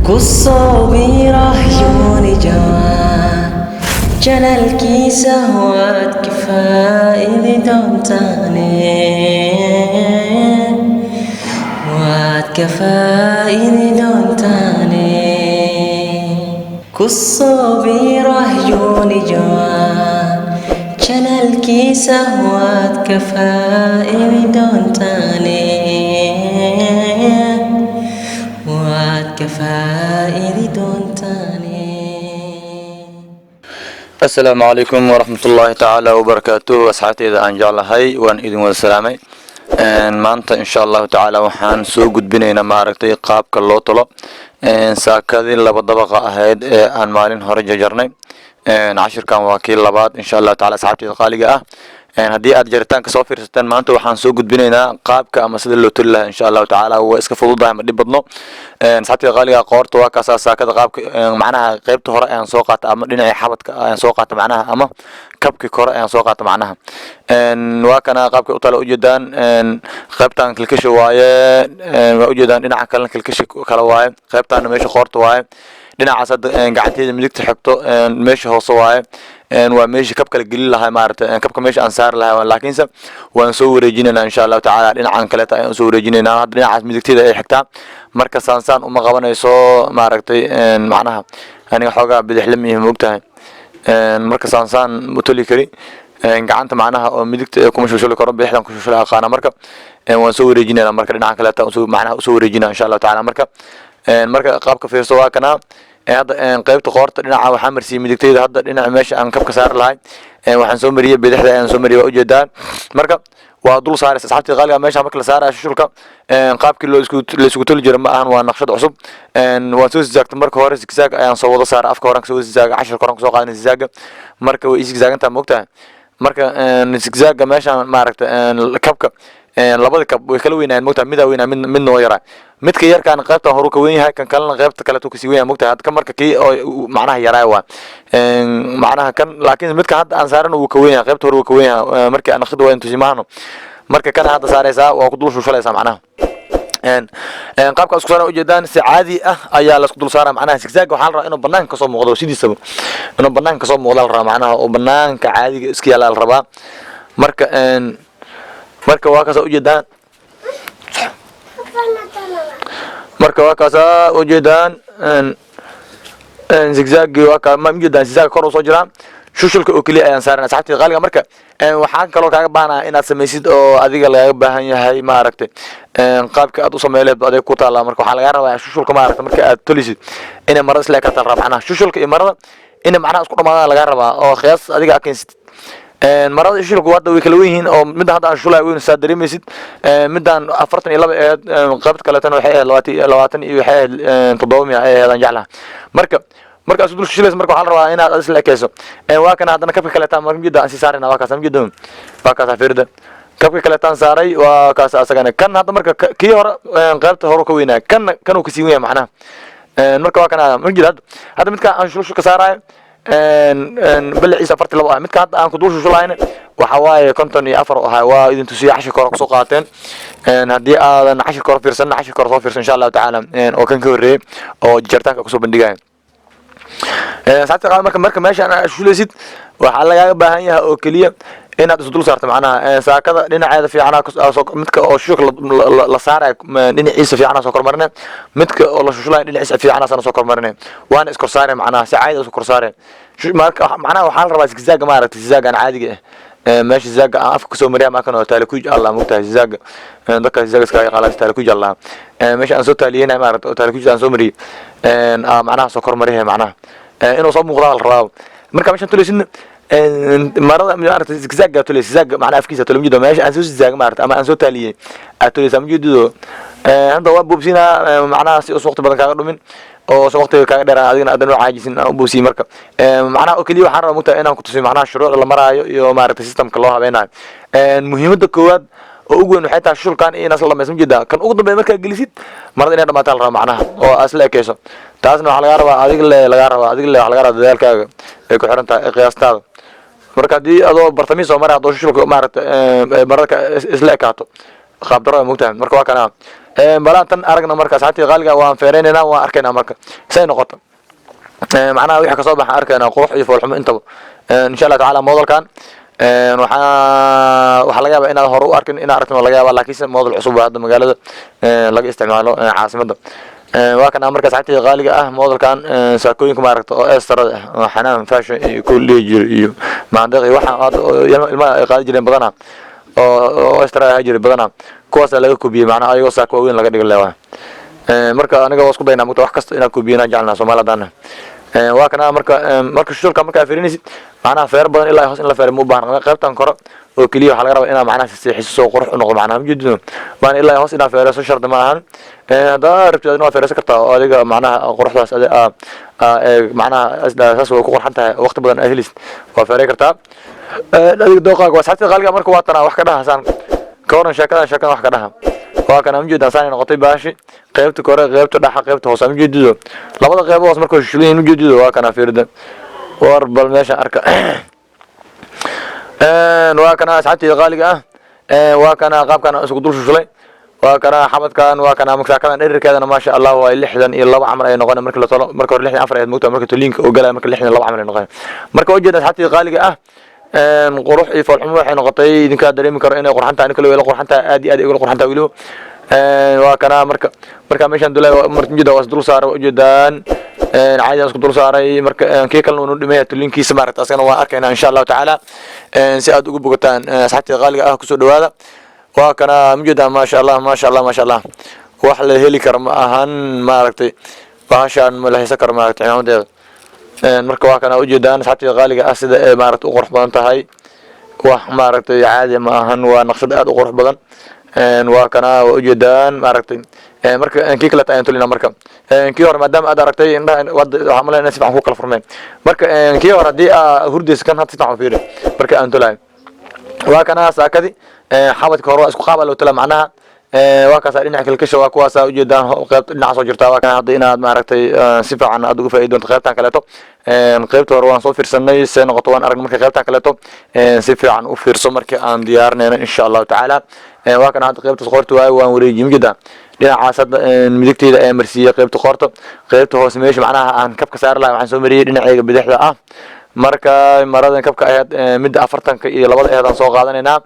Kusoo biira Unijawan channelkiisa, waad ka faa'iidi doontaane, waad ka faa'iidi doontaane. Kusoo biira Unijawan channelkiisa, waad ka faa'iidi doontaane, waad ka faa'iidi doontaane. Asalaamu calaykum waraxmat ullaahi tacaala wabarakaatuh. Asxaabteyda aan jeclahay, waan idin wada salaamay. Maanta, insha Allahu tacaala, waxaan soo gudbinaynaa, maaragtay, qaabka loo tolo saakadii laba dabaqa ahayd ee aan maalin hore jarjarnay. Cashirkan waa kii labaad, insha Allahu tacala. Asxaabteyda qaaliga ah, haddii aad jaritaanka soo fiirsateen, maanta waxaan soo gudbinaynaa qaabka ama sida loo toli lahaa, insha Allahu tacaala. Waa iska fududahay, ma dhib badno. Asxaabteyda qaaliga ah, qoorta waa kaasaa. Saakada qaabka, macnaha, qaybta hore ayaan soo qaata ama dhinacii xabadka ayaan soo qaata, macnaha, ama kabki kore ayaan soo qaata. Macnaha, waa kana qaabka u tala, ujeedaan. Qaybtan kilkisha waaye, waa ujeedaan. Dhinaca kalena kilkishi kale waaye. Qaybtaana meesha qoorta waaye. Dhinacaas hadda gacanteeda midigta xigto meesha hoose waaye, waa meeshii kabka la gelin lahaa, maaragtay, kabka meesha aan saari lahaa. Laakiinse waan soo wareejinaynaa, insha Allahu tacaala. Dhinacan kaleeta ayaan usoo wareejinaynaa. Hadda dhinacaas midigteeda ay xigtaa. Marka saansaan uma qabanayso, maaragtay, macnaha aniga xoogaa bidixla mihi, maogtahay? Marka saansaan ma toli kari gacanta, macnaha, oo midigta kuma shulshuli karo, bidixdan ku shulshuli aqaana. Marka waan soo wareejinaynaa. Marka dhinacan kaleeta usoo, macnaha, usoo wareejinaa, insha Allahu tacaala. Marka qaabka fiirso, waa kanaa. Hadda qaybta qoorta dhinaca waxaa marsiiyey midigtayda. Hadda dhinaca meesha aan kabka saari lahay waxaan soo mariyey bidixda ayaan soo mariyey, waa ujeedaa. Marka waa dul saaraysa. Asxaabtii qaaliga, meesha marka la saaraya shushulka, qaabkii loo isku la isugu toli jira ma ahan, waa naqshad cusub. Waan soo zigzagta marka hore, zigzag ayaan soo wada saaray. Afka horan kasoo zigzag, cashirka horan kasoo qaadanay zigzaga. Marka way zigzagantaa, maogtahay? Marka zigzaga meeshaan, maaragta, kabka, labada kab way kala weynaayeen, mogtahay? Midaa weynaa, mid midna waa yaraa. Midka yarkaan qaybtan horu ka weyn yahay, kan kalena qaybta kaleetu kasii weyn yahay, mogtahay? Hadda kan marka kii oo macnaha yaraay waa, macnaha, kan. Laakiin midka hadda aan saaran wuu ka weyn yahay, qaybta hore wuu ka weyn yahay. Markii aan naqshada waa intusi maahno. Marka kana hadda saaraysaa, waa ku dul shushalaysaa. Macnaha, qaabka isku saaran ujeedaan, si caadi ah ayaa la isku dul saaraa. Macnaha, zigzag waxaa la rabaa inuu banaanka kasoo muuqdo sidiisaba, inuu banaanka kasoo muuqda la rabaa, macnaha, oo banaanka caadiga iska yaala la rabaa. Marka waa kaasa ujeedaan. Marka waa kaasaa ujeedaan zigzagi, waa ka ma ujeedaan. Zigzag kor usoo jiraa, shushulka oo keliya ayaan saaran, asxaabtii qaaliga. Marka waxaan kaloo kaaga baahnaa inaad samaysid oo adiga lagaga baahan yahay, maaragtay, qaabka aad u sameyleed adiga ku taallaa. Marka waxaa lagaa rabaa shushulka, maaragta, marka aad tolisid inay marada isla ekaataa la rabaa. Macnaha, shushulka iyo marada inay, macnaha, isku dhamaadaan lagaa rabaa oo qiyaas adiga aad keensatid. Marada shushulka hadda way kala wen yihiin, oo midda hadda aan shushulaya weyn saa dareemaysid. Midaan 42 ahayd, qaybta kaleetana waxay ahayd 20 iyo waxay ahayd 7 miya ay ahayd, aan jeclaha. Marka markaas dul shushulaysa, marka waxaa la rabaa inaad isla ekeyso. Waa kana haddana kabka kaleetaan marka mjida aan sii saarayna. Waa kaas mjida, waa kaas fiirda. Kabka kaleetaan saaray, waa kaas asagana. Kan hadda marka kii hore qaybta hore ka weynaa, kanna kanuu kasii wen yahay, macnaha. Marka waa kana mjida. Hadda midka aan shushulka saarayo baliciisa 42 ah. Midka hadda aan ku dul shushulayna waxa waaye 54 ahaa. Waa idin tusiya, cashirka hore kusoo qaateen. Haddii aadan cashirka hore fiirsanna, cashirka hore soo fiirsan, insha Allahu tacaala, oo kan ka horreeyey oo jaritaanka kusoo bandhigaya, asxaabta qaar. Marka meeshaan aad shulaysid, waxaa lagaaga baahan yahay oo keliya inaad isdul saarto, macnaha, saakada dhinaceeda fiicana, midka oo shushulka la saarayo dhinaciisa fiicana soo kormarine, midka oo la shushulayo dhinaciisa fiicana sana soo kormarine, waana iskor saare, macnaha, si caadi isku kor saare. Marka, macnaha, waxaa la rabaa zigzag, maaragtay, zigzag aan caadiga ah. Meesha zigzag aan afka kasoo mariya markan oo taale kuj Allah, mogtahay? Zigzag dadka zigzag iskaga yaqaana taale kuj Allah. Meesha aan soo taaliyeynayo, maaragtay, oo taale kuj aan soo mariyey, macnaha, soo kormarihe, macnaha, inuu soo muuqdaa la rabaa. Marka meeshaan tulaysidna marada, maaragtay, zigzag tulay, zigzag, macnaha, afkiisa tulay, majeedo? Meesha aan soo zigzag, maaragtay, ama aan soo taaliyey aad tulaysaa, majeedido? Hadda waa boobsinaa, macnaha, si uusan waqti badan kaaga dhumin oo san waqtiga kaaga dheeraan, adigana aadan u caajisin aan u boobsiyey. Marka, macnaha, oo keliya waxaan rabaa, mugtahay, inaan ku tusiyo, macnaha, shuruucda la maraayo iyo, maaragtay, systemka loo habeynayo. Muhiimadda koowaad oo ugu weyn waxay tahay shushulkan iyo inaad isla dhamayso, majeedaa? Kan ugu dambeeya markaa gelisid, marada inay dhamaataa la rabaa, macnaha, oo aad isla ekeyso. Taasna waxaa lagaa rabaa adiga le, lagaa rabaa adiga le, waxaa lagaa rabaa dadaalkaaga ay ku xiran tahay qiyaastaada. Marka haddii adoo bartamiis soo maray haddoo shushulka, maaragtay, marada isla ekaato, qaab daro, mogtahay? Marka waa kana. Balaan tan aragna marka, asxaabtii qaaliga, waan feereynaynaa, waan arkaynaa marka say noqoto. Macnaha wixii kasoo baxan arkaynaa, qurux iyo foolxumo intaba, insha Allah tacaala. Modelkan waxaa laga yaabaa inaad hore u arkin, inaad aragtin waa laga yaabaa, laakiinse model cusub waa hadda magaalada laga isticmaalo, caasimada. Waa kana marka, asxaabteyda qaaliga ah, modelkan saakooyinka maaragta oo eestarada ah oo Xanaan Fashion iyo ku dhihi jira iyo Maandeeq iyo waxaa hadda oo ilmaha ay qaadi jireen badanaa oo eestarada ahaa jiray badanaa, kuwaasaa laga kubiyey, macnaha ayagoo saako waaweyn laga dhiga leewahay. Marka aniga waa isku daynaa mugta wax kasta inaan kubiyana jecelnaa Soomaali haddaan nahay. Waa kana marka. Marka shushulka markaa fiirinaysid, macnaha feer badan ilaa hoos in la feero ma u baahna. Qaybtan kore oo keliya waxaa laga rabaa inaad macnaha seexiso soo qurux u noqdo. Macnaha majeedido maan ilaa hoos inaad feereyso shardi ma ahan. Haddaa rabtid adina waa feereysan kartaa oo adiga macnaha quruxdaas adi macnaha saas way ku qurxan tahay, waqti badan aad helisid, waa feerey kartaa. Adiga dooqaaga waa, asxaabta qaaliga. Marka waa tanaa, wax ka dhaha saan ka waran sheekadan? Sheekadan wax ka dhaha. Waa kana, majeedaan, saanay noqotay baashi. Qaybta kore, qaybta dhexa, qaybta hoose, majeedido, labada qaybo hoos marka shulan yihiin, majeedido. Waa kana, fiirida. War bal meesha arka. Waa kana, asxaabteyda qaaliga ah, waa kana qaabkan isku dul shushulay. Waa kana xabadkan, waa kana masaakadan. Dhererkeedana, maasha Allah, waa 62 camal ay noqon marka la tolo. Marka hore 64 ayaad moogtaa, marka toliinka oo galaya marka 62 camal ay noqon. Marka ujeeda, asxaabteyda qaaliga ah, qurux iyo foolxumo waxay noqotay idinkaa dareemi karo inay qurxan tahay. Kale way la qurxan tahay, aad iyo aad ay ugula qurxan tahay weliba. Waa kana marka. Marka meeshaan dulay ujeeda, waa is dul saaray, waa ujeedaan, caadi aan isku dul saaray. Marka kii kalena uu dhimaya tulinkiisa, maaragta, asagana waan arkaynaa insha Allahu tacaala, si aad ugu bogataan. Asxaabteyda qaaliga ah, kusoo dhawaada. Waa kana, majeedaan, maasha Allah, maasha Allah, maasha Allah. Wax la heli karo ma ahan, maaragtay, bahashaan ma la haysan karo, maaragtay, cimaamadeeda. Marka waa kana, ujeedaan, asxaabteyda qaaliga ah, sida ay maaragtay u qurux badan tahay. Wax maaragtay caadi ma ahan, waa naqshad aad u qurux badan. Waa kana, waa ujeedaan, maaragtay. Marka kii kaleta ayaan tulina. Marka kii hore maadaama aad aragtay, indhaha waxaa malaya inay si fiican ku kala furmeen. Marka kii hore haddii aa hurdaysa, kan hadda si fiican u fiiri marka aan tulayo. Waa kana saakadi. Xabadka hore waa isku qaab loo tula, macnaha waa kaasa dhinaca kilkisha, waa kuwaasa, ujeedaan, qaybta dhinaca soo jirta. Waa kana hadda inaad maaragtay si fiican aad uga faa'iidi doonto qaybtan kaleeto. Qaybta hore waan soo fiirsanay, see noqoto waan aragnay. Marka qaybtan kaleeto si fiican u fiirso markii aan diyaarinayno, insha Allahu tacaala. Waa kana hadda qaybta qoorta waaye, waan wareejiyey, majeedaa. Dhinacaas hadda midigteyda ayaa marsiiyey qaybta qoorta. Qaybta hoose, meesha macnaha aan kabka saari lahay, waxaan soo mariyey dhinacayga bidixda ah. Marka maradan kabka ahayd, midda 42 ahayd aan soo qaadanaynaa,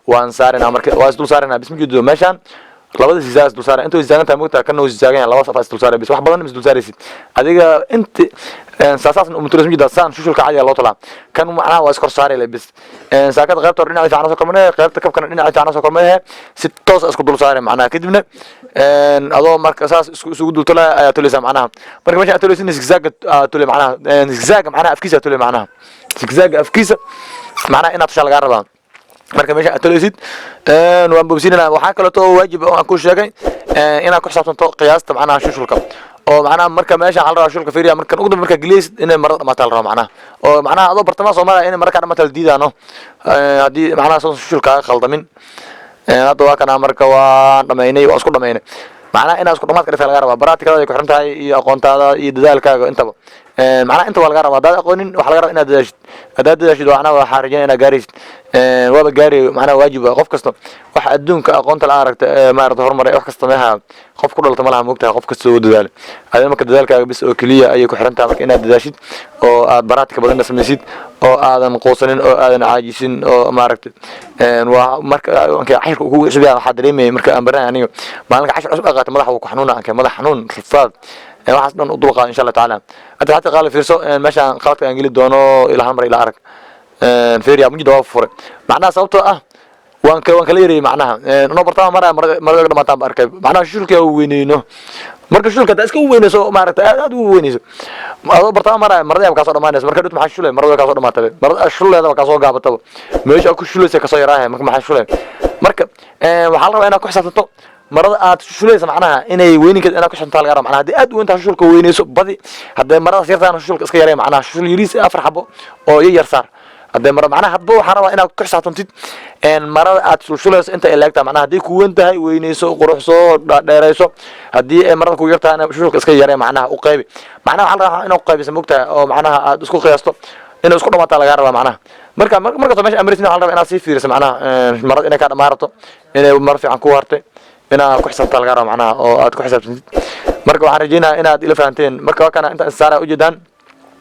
waan saaraynaa. Marka waa isdul saaraynaa bis, majeedo. Meeshaan labada sisaa isdul saara, intuu isaagan tahay mogtahay, kana uu isaagan yahay, labadaas afaa isdul saaray bis. Wax badan ma isdul saaraysid adiga inti saasaasna umutulas, majeedaa. Saan shushulka cadiga loo tolaa, kan macnaha waa iskor saaray bis. Saakada qaybta hore dhinaca fiican soo kormanaya, qaybta kabkana dhinaca fiican soo kormanaya, si toos isku dul saaray macnaha. Kadibna adoo marka saas isugu dul tolaya ayaa tolaysaa macnaha. Marka meesha aad tolaysin, zigzag aad tolay macnaha, zigzag macnaha afkiisa aad tolay, macnaha zigzag afkiisa macnaha inaad toshaa lagaa rabaa. Marka meesha aad tolaysid waan bogsinayna. Waxaa kaleeto oo waajib oo aan ku sheegay inaad ku xisaabtanto qiyaasta macnaha shushulka, oo macnaha marka meesha waxaa la rabaa shushulka, fiiriya, markan ugu dambe markaa geliyaysid inay marada dhamaataa la rabaa, macnaha oo macnaha adoo bartamaha Soomaaliya inay mara kaa dhamaataa la diidaano, haddii macnaha soo shushulka kaaga khaldamin. Hadda waa kana, marka waan dhamaynay, waan isku dhamaynay. Macnaha inaad isku dhamaad ka dhigta laga rabaa. Baraatikada ay ku xiran tahay iyo aqoontaada iyo dadaalkaaga intaba, macnaha inta waa laga rabaa. Haddaad aqoonin, waxaa laga rabaa inaad dadaashid. Haddaad dadaashid, macnaha waxaa rajaynaya inaad gaaraysid, waaba gaari. Macnaha waajib waa qof kasta wax adduunka aqoonta la aragta maarata horumaray, wax kasta meeha qof ku dhalta ma laha, moogtahay. Qof kasta oo dadaala adiga, marka dadaalkaaga bis oo keliya ayay ku xiran tahay. Marka inaad dadaashid oo aad baraatika badanna samaysid oo aadan quusanin oo aadan caajisin oo maaragtay, waa marka anka cashirka uu kugu cusub yahay. Waxaa dareemayay marka aan baranay aniga, maalinka cashir cusub qaata, madaxa wuu ku xanuuna, anka madax xanuun rafaad. Waxaas dhan u dulqaad, insha Allah tacaala. Hadda xataa qaali fiirso meeshaan qaladka aan geli doono ilaa hal mar ila arag. Fiiriya, mujida, waa furay macnaha, sababtoo ah waan kala yareeyey macnaha. Noo bartama maraya, marada dhamaataan ba arkay macnaha shushulka weyneyno. Marka shushulka haddaa iska weyneyso, maaragtay, aad aad ugu weyneyso, adoo bartama maraya, marada kaa soo dhamaanaysa. Marka dhut maxaa shulay? Marada kaa soo dhamaataba, marada shuleeda kaa soo gaabataba, meesha ku shulaysa kasoo yaraahay. Marka maxaa shulay? Marka waxaa la rabaa inaad ku xisaabtanto marada aad shulaysa, macnaha inay weyninkeed inaad ku xisaabtanto laga rabaa. Macnaha haddii aad u weyntahay, shushulka weyneyso badi. Haddee maradaas yartaana, shushulka iska yaree, macnaha shushul yariis afar xabo oo yar saar. Haddee mara macnaha hadba waxaa rabaa inaad ku xisaabtantid marada aad shulshulayso inta ay leegtahay. Macnaha haddii ku weyn tahay, weyneyso, quruxso, dheereyso. Haddii ay marada ku yar tahayna, shushulka iska yaree, macnaha u qaybi. Macnaha waxaa la rabaa inaad qaybiso, mogtahay, oo macnaha aad isku qiyaasto inay isku dhamaataa lagaa rabaa macnaha. Marka markastoo meesha amrisin, waxaa la rabaa inaad sii fiiriso, macnaha marada inay kaa dhamaarato, inay maro fiican ku hartay. Inaad ku xisaabtaa laga raba, macnaha oo aad ku xisaabtantid. Marka waxaan rajeynayaa inaad ila fahanteen. Marka waa kana intaan saara ujeedaan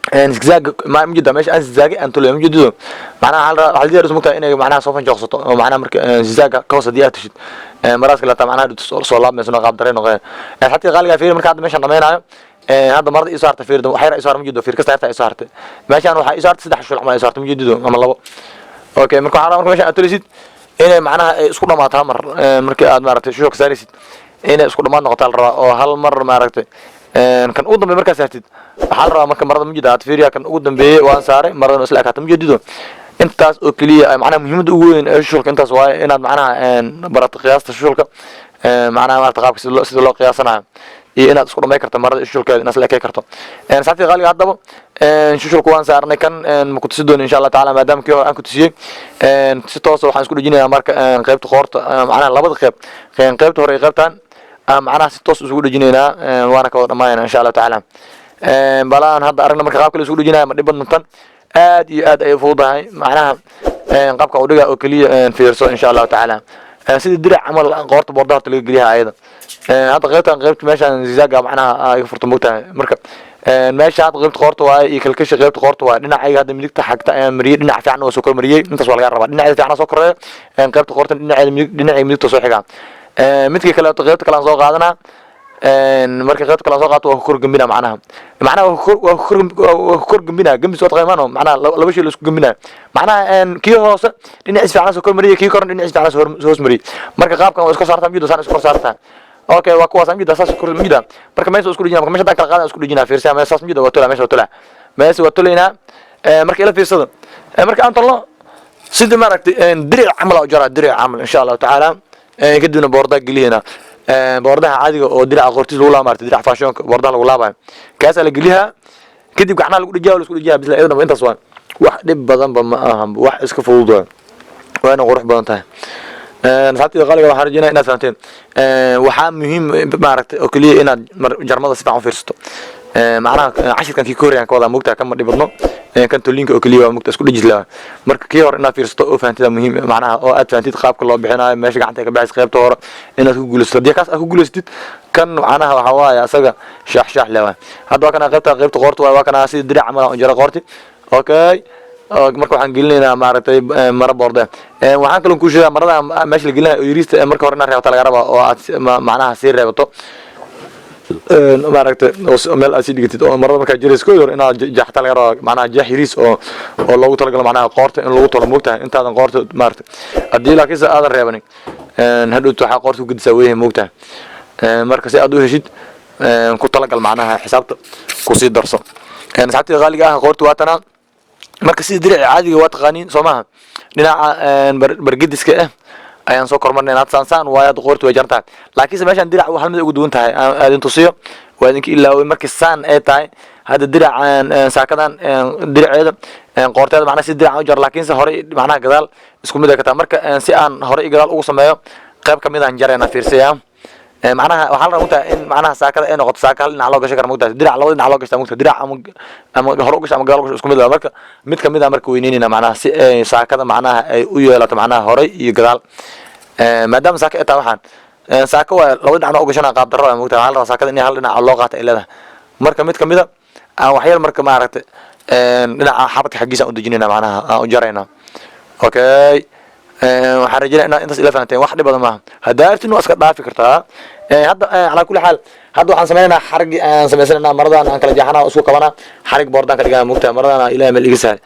zigzag ma mujida meesha aan zigzag aan tulay mujido. Macnaha waxaa la diyaar mugtahay inay macnaha soo fanjooqsato, oo macnaha marka zigzag ka hoos haddii aad tushid maraas kale taa macnaha soo laabmayso, qaab dareen noqon. Xataa qaaliga fiir. Marka hadda meeshaan dhameynayo, hadda marada ii soo hartay, fiir, wax yar ii soo har mujido. Fiir kasta yarta ii soo hartay. Meeshaan waxaa ii soo hartay saddex shul camal ii soo hartay, mujido, ama labo. Okay, marka waxaa rabaa marka meeshaan aad tulaysid inay macnaha ay isku dhamaato hal mar. Markii aad maaragtay shushka saaraysid, inay isku dhamaad noqotaa la rabaa, oo hal mar maaragtay kan ugu dambeey markaa saartid waxaa la rabaa. Marka marada mujida aad fiiriya, kan ugu dambeeyey waan saaray, maradana isla ekaata, mujadido. Intaas oo keliya macnaha muhiimadda ugu weyn ee shushulka intaas waaye, inaad macnaha barato qiyaasta shushulka, macnaha maarata qaabka sida loo qiyaasanayo, iyo inaad isku dhamay karto marada shushulkeeda, inaad isla ekey karto. Saxabtii qaaliga, haddaba shushulka waan saarnay. Kan ma ku tusi doono, insha Allah tacaala, maadaama kii hore aan ku tusiyey. Si toosa waxaan isku dhejinayaa marka qaybta qoorta, macnaha labada qeyb, qaybta hore iyo qaybtan macnaha si toos isugu dhejinaynaa, waana ka wada dhamaanayna, insha Allahu tacaala. Balaan hadda aragna marka qaabka la isugu dhejinaya. Ma dhib badnatan, aad iyo aad ayay fududahay. Macnaha qaabka udhiga oo keliya fiirso, insha Allahu tacaala. Sida dirac camal qoorta boorda horta laga geliyaha ayada. Hadda qaybtan, qaybta meeshaan zigzaga macnaha iga furta, mogtahay. Marka meesha hadda qaybta qoorta waaye iyo kalkasha qaybta qoorta waaye. Dhinacayga hadda midigta xagta ayaan mariyey, dhinac fiican waa soo kormariyey. Intaas waa laga rabaa. Dhinaceeda fiican soo koreeyo, qaybta qoorta dhinaceeda midig, dhinacayga midigta soo xigaa. Midkii kaleeto qaybta kale aan soo qaadanaa. Marka qaybta kale aan soo qaato, waa ku kor gembina. Macnaha waa ku kor gembina. Gembis waa taqaano, macnaha laba shay la isku gembinayo. Macnaha kii hoose dhinaciis fiican soo kormariyey, kii korna dhinaciis fiican soo hoos mariyey. Marka qaabkan waa iska saartaa, miyada saan iska kor saartaa. Okay, waa kuwaas miyada saas kor miyada. Marka meesha isku dhijina, marka meesha haddaan kala qaadan isku dhijina. Fiirsa meesha saas miyada waa tolaa, meesha waa tolaa, meesha waa tolaynaa. Marka ila fiirsada, marka aan tolno sidii maaragtay diric camal u jaraa, diric camal, insha Allahu tacaala. Kadibna boordaa geliyena, boordaha caadiga oo diraca qortiis lagu laaba, maaragtay dirac fashionka boordaha lagu laabayo, kaasaa la geliyaa. Kadib gacnaha lagu dhejiyaa, la isku dhejiyaa bisla. Iyadana intaas waa wax dhib badanba ma ahan, wax iska fudud waay, waana qurux badan tahay. Asxaabtayda qaaliga, waxaan rajeynaya inaad fahanteen. Waxaa muhiim maaragtay oo keliya inaad jarmada si fiican u fiirsato. Macnaha cashirkan kii ka horreeyaan ka wadaa, mugtaa kama dhibadno. Kan toliinka oo keliya waa mugta isku dhejis lahaa. Marka kii hore inaad fiirsato oo fahantida muhiim, macnaha oo aad fahantid qaabka loo bixinayo, meesha gacanta ay ka baxaysa, qaybta hore inaad ku guulaysato. Haddii kaas aad ku guulaysatid, kan macnaha waxaa waaye asaga shaax shaax le waay. Hadda waa kana qaybta qoorta waay, waa kana sida dirac camal aan u jara qoorti. Okay, marka waxaan gelinaynaa maaragtay mara boorde. Waxaan kaloo kuu sheegaa marada meesha la gelinayo oo yariista marka hore inaad reebata laga rabaa, oo aad macnaha sii reebato maaragtay, oo meel aad sii dhigatid, oo marada markaa jirayso kow hore inaad jeexata laga rabaa, macnaha jeex yariis oo loogu talagalo macnaha qoorta in lagu tolo, moogtahay, intaadan qoorta maaragtay. Haddii laakiinse aadan reebanin, hadhowt waxaa qoorta ku gedisaa weyahay, moogtahay. Marka si aad u heshid ku talagal, macnaha xisaabta kusii darso. Asxaabtida qaaliga ah, qoorta waa tanaa. Marka sida dirici caadiga waa taqaaniin, soo maaha? Dhinaca bargediska ah ayaan soo kormarnayna. Hadda saansaan waayo, hadda qoorta way jaran tahay, laakiinse meeshaan dirac hal mid ugu duwan tahay aan aadin tusiyo, waa idinka ilaaway. Markii saan ay tahay hadda dirac saakadan diraceeda qoorteeda macnaha si dirac u jar, laakiinse hore macnaha gadaal isku mid ay ka tahay. Marka si aan hore iyo gadaal ugu sameeyo, qayb kamid aan jarayna. Fiirsaya, macnaha waxaa la rabaa mugtahay in macnaha saakada ay noqoto saaka hal dhinac loo gashan kara, mugtahay. Dirac labada dhinac loo gashtaa, mugtahay. Dirac ama hore u gasho ama gadaal u gasho, isku mid waa. Marka mid kamid ah marka weyneynayna, macnaha si ay saakada macnaha ay u yeelato macnaha hore iyo gadaal. Maadaama saaka ay tahay, waxaan saaka waa laba dhinacna u gashana qaab darro ah, mugtahay. Waxaa la rabaa saakada in hal dhinac loo qaato ay leedahay. Marka mid kamid a aan waxyar marka maaragtay dhinaca xabadka xaggiisa aan u dejinayna, macnaha aan u jarayna. Okay, waxaan rajeynaya inaad intaas ila fahanteen. Wax dhib badan maaha, haddaa artin waa iska dhaafi kartaa. Hadda calaa kulli xaal, hadda waxaan sameynaynaa xarig aan samaysanayna, maradan aan kala jeexanaa, isku kabanaa, xarig boordaan ka dhigaa, mugtahay. Maradan Ilahay meel iga sahal.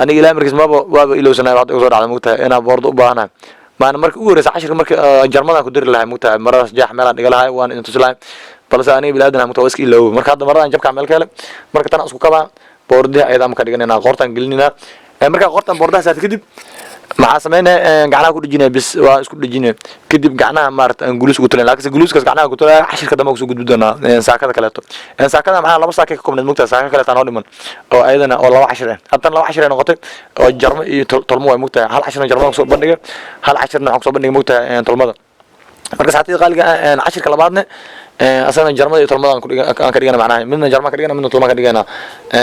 Aniga Ilahay markiis maba waaba ilowsanay, hadda igu soo dhacday, mugtahay, inaan boordo u baahanahay. Maana marka ugu horeysa cashirka marka jarmadan ku diri lahay, mugtahay, maradaas jeex meelaan dhiga lahay, waan idin tusi lahay, balse aniga bilaadan mugtahay waa iska iloobo. Marka hadda maradan jabkaa meel ka hele, marka tan isku kabaa, boordihi ayadaa marka dhiganayna, qoortaan gelinayna. Markaa qoortaan boordaha saarta kadib, maxaa sameynaya? Gacnaha ku dhejinaya, bis waa isku dhejinaya. Kadib gacnaha maarata aan guluus ugu talayn, laakiinse guluuskaas gacnaha ku talaya cashirka dambe kusoo gudbi doonaa. Saakada kaleeto, saakada maxaa laba saakay ka koobneed, mugtahay. Saaka kaleeto noo dhiman oo ayadana oo laba cashir ah. Haddana laba cashir ay noqotay oo jarmo iyo tolmo waay, mugtahay. Hal cashirna jarmada kusoo bandhigay, hal cashirna waxaan kusoo bandhigay, mugtahay, tolmada. Marka saacadii qaaliga ah, cashirka labaadne Asagana jarmada iyo tolmada aan ka dhigana, macnaha midna jarma ka dhigana, midna tolma ka dhigana.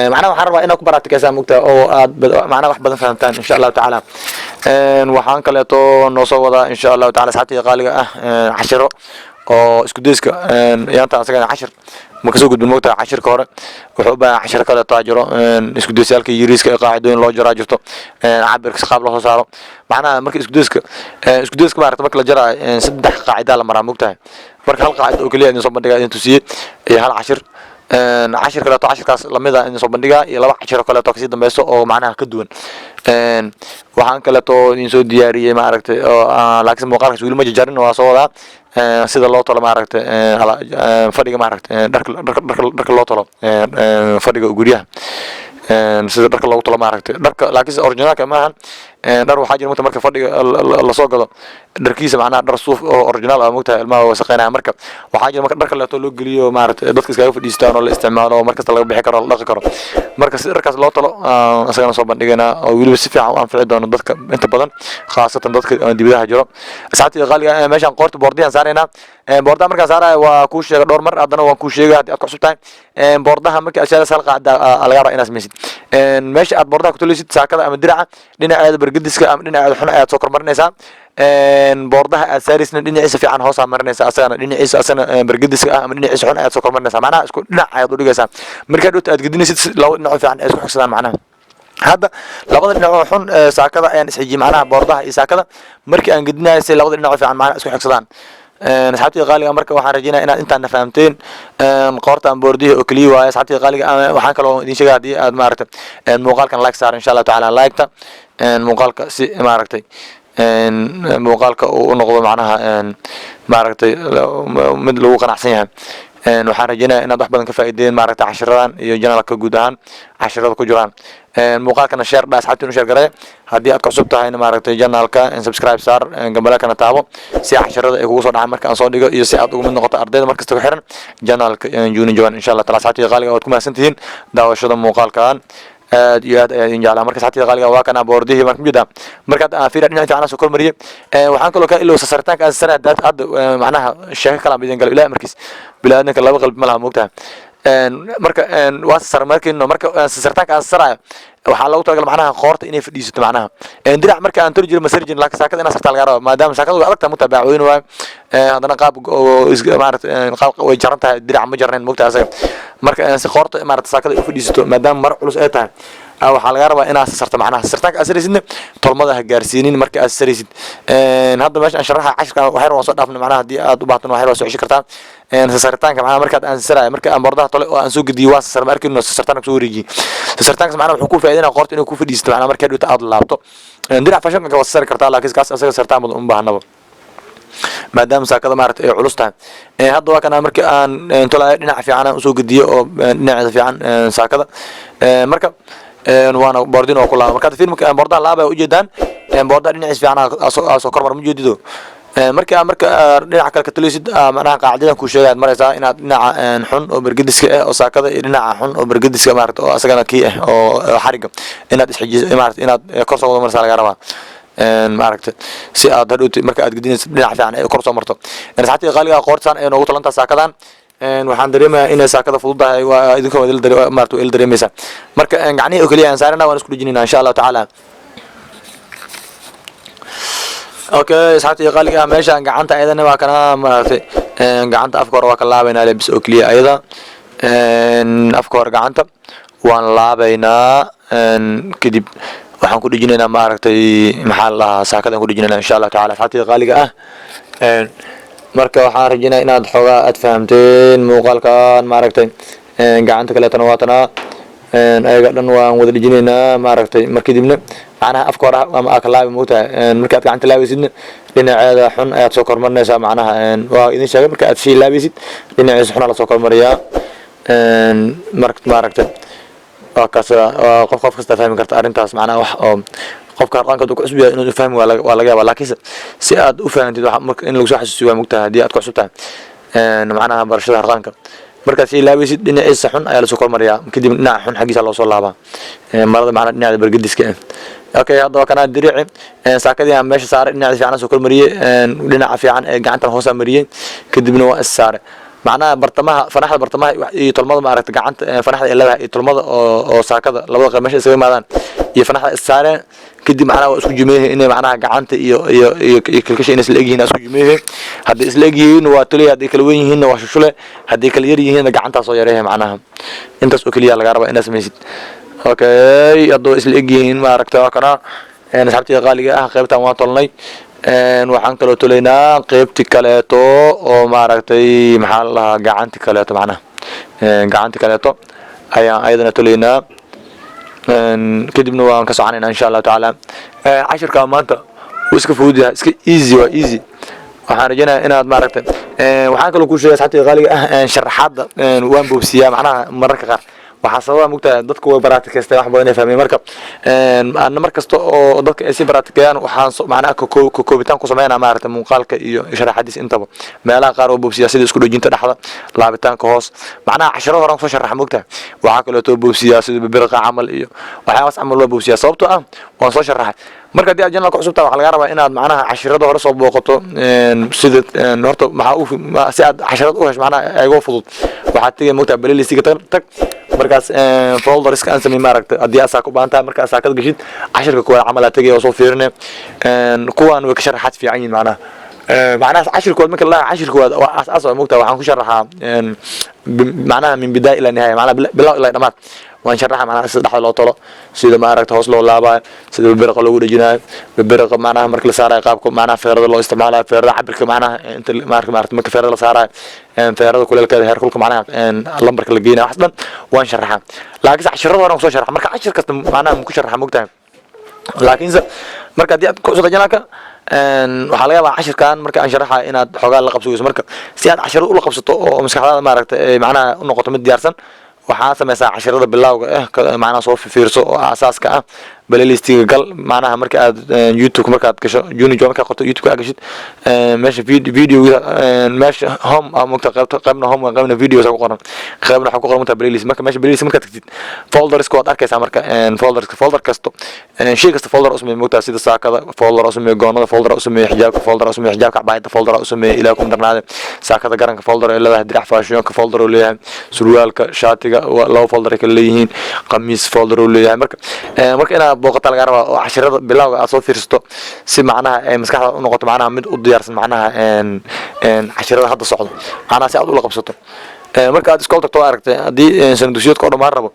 Macnaha waxaan rabaa inaad ku baraatikeysaan, mugta, oo aad macnaha wax badan fahamtaan, insha Allahu tacaala. Waxaan kaleeto noo soo wadaa, insha Allahu taala, asxaabtayda qaaliga ah, cashiro oo isku dayska yaanta. Asagana cashir ma kasoo gudbin, mogtaha. Cashirka hore wuxuu u baahan cashiro kaleeto jiro, isku daysyaalka yariiska ee qaacidooyin loo jaraa jirto, cabirka qaab loo soo saaro. Macnaha marka isku dayska, maaragta, marka la jaraayo saddex qaacidaa la maraa, mogtahay. Marka hal qaacida oo keliya idin soo bandhigaa, idin tusiyey, iyo hal cashir. Cashir kaleeto cashirkaas lamida idin soo bandhigaa, iyo laba cashir oo kaleeto kasii dambeyso oo macnaha ka duwan. Waxaan kaleeto idin soo diyaariyey, maaragtay, oo laakiin muuqaalkaas weli ma jajarin, waa soo wadaa, sida loo tolo, maaragtay, fadhiga, maaragtay, dharka loo tolo fadhiga guryaha, sida dharka loogu tolo, maaragtay, dharka, laakiinse originalka maahan. Dhar waxaa jira, mugta, marka fadhiga lasoo gado dharkiisa, macnaha dhar suuf oo original ah, mugtahay, ilmaha wasaqeynaya. Marka waxaa jira marka dhar kaleeto loo geliyo, maaragtay, dadka iskaga fadhiistaan oo la isticmaalo oo markasta laga bixi karo, la dhaqi karo. Marka si dharkaas loo tolo isagana soo bandhigaynaa, oo weliba si fiican u anfici doono dadka inta badan, khaasatan dadka dibadaha jiro. Asxaabtayda qaaliga, meeshaan qoorta boordiyan saaraynaa. Boordaha markaan saarayo waa kuu sheega dhowr mar, haddana waan kuu sheegay haddii aad ku cusub tahay. Boordaha markii aad saaraysa hal qaacida laga rabaa inaad samaysid. Meesha aad boordaha ku tolaysid saakada ama diraca, dhinaceeda bergediska ama dhinaceeda xun ayaad soo kormarinaysaa. Boordaha aad saaraysna dhinaciisa fiican hoosaa marinaysa, asagana dhinaciisa, asagana bergediska ah ama dhinaciisa xun ayaad soo kormarinaysaa. Macnaha isku dhinac ayaad u dhigaysaa. Markaa dhowta aad gedinaysid, si laba dhinac oo fiican ay isku xigsadaan. Macnaha hadda labada dhinac oo xun saakada ayaan isxijiyey, macnaha boordaha iyo saakada markii aan gedinayo, si labada dhinac oo fiican macnaha isku xigsadaan. Asxaabtayda qaaliga, marka waxaan rajeynaya inaad intaana fahamteen. Qoortaan boordihii oo keliya waaye, asxaabtayda qaaliga. Waxaan kaloo idin sheegaya haddii aad, maaragtay, muuqaalkan like saar, insha Allahu tacaala, like-ta muuqaalka, si, maaragtay, muuqaalka uu u noqdo macnaha, maaragtay, mid lagu qanacsan yahay. Waxaan rajeynaya inaad wax badan ka faa'iideen, maaragtay, cashiradan iyo channelka guud ahaan cashirada ku jiraan. Muuqaalkana share dha, asxaabtiin u share garay. Haddii aad ku cusub tahayna, maaragtay, channelka subscribe saar, gambaleelkana taabo, si cashirada ay kugu soo dhacaan marka aan soo dhigo, iyo si aad ugu mid noqoto ardayda markasta ku xiran channelka Juni Jawan, insha Allah taala. Asxaabtayda qaaliga, waad ku mahadsantihiin daawashada muuqaalkan, aad iyo aad ayaan idin jeclaa. Marka asxaabtayda qaaliga, waa kana boordihii. Marka mujeda markaad aan fiira dhinaca fiican soo kormariyey. Waxaan kaloo ka ilow sasaritaanka aan sasaraya hadda, macnaha sheeko kale aan idin galo. Ilaah markiis bini'aadanka laba qalbi ma laha, moogtahay. Marka waa sasar markiino, marka sasaritaanka aan sasarayo waxaa loogu talagalay macnaha qoorta inay fadhiisato. Macnaha dirac marka aan toli jiro ma sari jirin, laakiin saakada inaa sartaa laga raba, maadaama saakada way adag tahay, mugtahay, baacweyne waayo. Haddana qaab oo maaragtay qaab way jaran tahay, dirac ma jarnayn, mugtahay asaga. Marka si qoorta, maaragtay, saakada ay u fadhiisato, maadaama maro culus ay tahay, waxaa laga rabaa inaad sasarto. Macnaha sasaritaanka aad saraysidna tolmada ha gaarsiinin marka aad saraysid. Hadda meesha aan sharaxa cashirka waxyar waan soo dhaafnay. Macnaha haddii aad u baahtan waxyar waa soo ceshi kartaa. Sasaritaanka macnaha markaad aan sasarayo, marka aan boordaha tole oo aan soo gediyey, waan sasar, ma arkino sasaritaanka soo wareejiyey. Sasaritaankaas macnaha wuxuu ku faa'iideynaya qoorta inay ku fadhiisato, macnaha markaa dhowta aad laabto. Dirac fashionka waa sasari kartaa, laakiin kaas asaga saritaan badan uma baahnaba, maadaama saakada, maaragtay, ay culus tahay. Hadda waa kana markii aan tolaayo dhinaca fiican aan usoo gediyo oo dhinaceeda fiican saakada. Marka waana boordin oo ku laaba. Marka filmka boordaha laaba ujeedaan, boordaha dhinaciis fiican aa soo kormar, ma jeedido. Marka marka dhinaca kale ka talisid, macnaha qaacidadan kuu sheegay aad maraysaa, inaad dhinaca xun oo bergediska ah oo saakada iyo dhinaca xun oo bergediska, maaragta, oo asagana kii ah oo xariga inaad isxijiso, maaragta, inaad kor soo wada maraysaa laga rabaa, maaragta, si aad hadhowti marka aad gedinaysid dhinaca fiican ay kor soo marto. Asxaabtii qaaliga, qoortaan ay noogu talantaa saakadan. Waxaan dareemayaa inay saakada fududahay, waa idinka waa maarata waa ila dareemaysaa. Marka gacnihii oo keliya aan saarana, waan isku dhejinayna, insha Allahu tacaala. Okay, asxaabtii qaaliga ah, meeshaan gacanta ayadana waa kana, maaragtay, gacanta afka hore waa ka laabaynaa lebis oo keliya. Ayada afka hore gacanta waan laabaynaa, kadib waxaan ku dhejinaynaa, maaragtay, maxaa la dhahaa, saakadaan ku dhejinaynaa, insha Allahu tacala. Asxaabtii qaaliga ah, marka waxaan rajeynaya inaad xoogaa aad fahamteen muuqaalkan, maaragtay. Gacanta kaleetana waa tanaa, ayaga dhan waan wada dhejinaynaa, maaragtay. Mar kadibna macnaha afka hore ama aa ka laabi, moogtahay, marka aad gacanta laabaysidna dhinaceeda xun ayaad soo kormarinaysaa. Macnaha waa idin sheegay, marka aad shay laabaysid dhinaciisa xunaa lasoo kormariyaa. Mar, maaragtay, waa kaas, waa qof kasta fahmi karta arrintaas. Macnaha wax oo qofka harqaanka uu ku cusub yahay inuu fahmi waa laga yaabaa, laakiinse si aad u fahantid waxa marka in lagu soo xasuusiyo waa, mogtahay, haddii aad ku cusub tahay macnaha barashada harqaanka. Markaad sii laabaysid dhinaciisa xun ayaa lasoo kormariyaa, kadib dhinaca xun xaggiisa loo soo laabaa marada, macnaha dhinaca bergediska ah. Okay, hadda waa kanaa dirici. Saakadii aan meesha saaray, dhinaca fiican soo kormariyey, dhinaca fiican ee gacantan hoosaa mariyey, kadibna waa is saaray. Macnaha bartamaha fanaxda, bartamaha iyo tolmada, maaragta, gacanta fanaxda ay leedahay iyo tolmada oo saakada labada qayb meesha isaga imaadaan iyo fanaxda is saareen. Kadib macnaha waa isku jumeehe inay macnaha gacanta iyo kilkasha inay isla egyihiin, isku jumeehe. Hadday isla egyihiin waa toliya, hadday kala wen yihiinna waa shushule, hadday kala yar yihiinna gacantaa soo yareehe. Macnaha intaas oo keliya lagaa rabaa inaad samaysid. Okay, hadduu isla egyihiin, maaragta, waa kana. Asxaabtida qaaliga ah, qaybtan waan tolnay. Waxaan kaloo tolaynaa qaybti kaleeto oo, maaragtay, maxaa la dhahaa, gacanti kaleeto. Macnaha gacanti kaleeto ayaan ayadana tolaynaa. Kadibna waan ka soconaynaa, insha Allahu tacaala. Cashirka maanta wuu iska fudud yahay, iska easy, waa easy. Waxaan rajaynayaa inaad, maaragtay, waxaan kaloo kuu sheegay, asxaabtida qaaliga ah, sharaxaadda waan boobsiiyaa macnaha mararka qaar. Waxaa sababa, mugtahay, dadku way baraatikeysteen, wax badan ay fahmeen. Marka ana mar kasta oo dadka ay si baraatikeeyaan, waxaan macnaha kakoobitaan ku sameynaa, maaragtay, muuqaalka iyo sharaxadiis intaba. Meelaha qaar oo boobsiyaa, sida isku dhejinta dhexda, laabitaanka hoos, macnaha casharo horan kusoo sharaxa, mugtahay. Waxaa kaleeto boobsiyaa sida bibirqa camal iyo waxyaabaas camal waa boobsiyaa, sababtoo ah waan soo sharaxay. Marka haddii aad channelka cusub tahay, waxaa lagaa rabaa inaad macnaha cashirada hore soo booqato. Sida horta maxaa u si aad cashirada u hesho macnaha ayagoo fudud, waxaad tegay, mogtahay, playlistiga tag tag. Markaas folderska aan samey, maaragtay, haddii aad saaka u baahan tahay, marka aad saakada geshid, cashirka kuwaad camal aad tegay oo soo fiirine. Kuwaan way ka sharaxaad fiican yihin. Macnaha cashirkood marka la cashirkood waa aas-aas waa, mogtahay, waxaan ku sharaxaa macnaha min bidaaya ilaa nihaaya, macnaha bilow ilaa dhamaad waan sharaxa. Macnaha sida dhexda loo tolo, sida, maaragta, hoos loo laabayo, sida bibiriqa loogu dhejinayo, bibiriqa macnaha marka la saarayo, qaabka macnaha feerada loo isticmaalayo, feerada cabirka, macnaha inta maarata marka feerada la saarayo, feerada kuleelkeeda, heerkulka, macnaha lambarka la geynayo, waxaas dhan waan sharaxaa. Laakiinse cashirada horan kusoo sharaxa. Marka cashir kasta macnaha ku sharaxa, mogtahay. Laakiinse marka haddii aad ku cusubta channelka, waxaa laga yaabaa cashirkan marka aan sharaxa inaad xoogaa la qabso weyso. Marka si aad cashirada ula qabsato oo maskaxdaada, maaragtay, ay macnaha u noqoto mid diyaarsan, waxaa sameysaa cashirada bilowga ah macnaha soo fiirso oo aasaaska ah. Playlistiga gal, macnaha marka aad YouTube markaad gasho, Junior markaad qorto, YouTube aad gashid, meesha video, meesha home ah, mogta, qaybta qaybna home, qaybna videos ku qoran, qaybna waxaa ku qoran, mogta, playlist. Marka meesha playlist markaad tagtid, folderska waad arkaysaa. Marka folderska, folder kasto, shay kasta folder u sameey, mogta, sida saakada folder u sameey, goonada folder u sameey, xijaabka folder u sameey, xijaabka cabaayada folder u sameey, ilaa kuma darnaade saakada garanka folder ay leedahay, dirac fashionka folder uu leeyahay, surwaalka, shaatiga laba folder ay kala leeyihiin, qamiis folder uu leeyahay. Marka inaad booqata laga rabaa oo cashirada bilowga aad soo fiirsato, si macnaha ay maskaxda u noqoto macnaha mid u diyaarsan macnaha cashirada hadda socdo, macnaha si aad ula qabsato. Marka aad iskool tagto, aragtay, haddii sana dugsiyoodka oo dhammaan rabo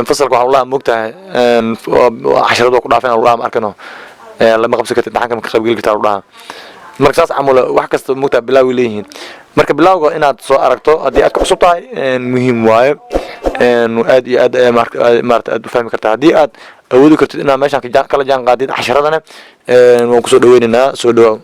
fasalka, waxaa lulaha, moogtahay, casharada waa ku dhaafeen lulaha, ma arkano, lama qabsan kartid, imtixaanka ma ka qaybgeli kartaa ludhaha. Marka saas camal wax kasta, moogtahay, bilaawi leeyihiin. Marka bilowga inaad soo aragto haddii aad ku cusub tahay muhiim waaye, aad iyo aad maarata aad u fahmi kartaa. Haddii aad awoodi kartid inaad meeshaan kala jaan qaadid casharadana, waan kusoo dhaweynaynaa, soo dhawaaw.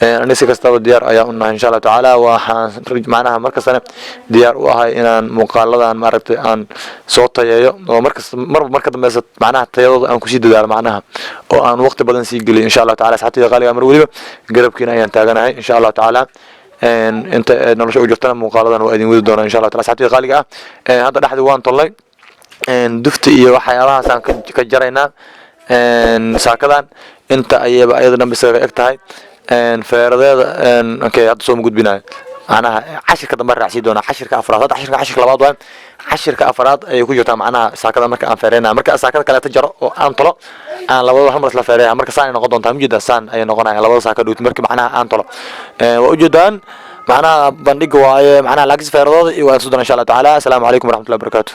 Aniga si kastaba diyaar ayaa u nahay, insha Allahu tacaala. Waxaan macnaha markastana diyaar u ahay inaan muuqaaladan, maaragtay, aan soo tayeeyo oo markasta marba marka dambeysa macnaha tayadooda aan kusii dadaalo, macnaha oo aan waqti badan sii geliyo, insha Allahu taala. Asxaabtayda qaaliga, mar weliba garabkiina ayaan taaganahay, insha Allahu tacaala. Inta nolosha u jirtana muuqaaladan waa idin wadi doonaa, insha Allah taala. Asxaabtayda qaaliga ah, hadda dhexdii waan tolnay, dufta iyo waxyaabahaasaan ka jaraynaa. Saakadan inta ayaba ayada dhan isaga eg tahay feeradeeda. Okay, hadda soo ma gudbinayo, macnaha cashirka dambe raacsii doonaa, cashirka afraad. Hadda cashirka, cashirka labaad waay, cashirka afraad ayay ku jirtaa macnaha saakada marka aan feereynayo. Marka saakada kaleeta jaro oo aan tolo, aan labadaba hal mar isla feereeya. Marka saan ay noqon doontaa, majeeda, saan ayay noqonaya labada saaka dhowti marka macnaha aan tolo. Waa ujeedaan, macnaha bandhiga waaye macnaha, laakiin feeradooda iyo waan soo doona, insha Allah tacaala. Asalaamu calaykum waraxmatullahi wabarakaatu.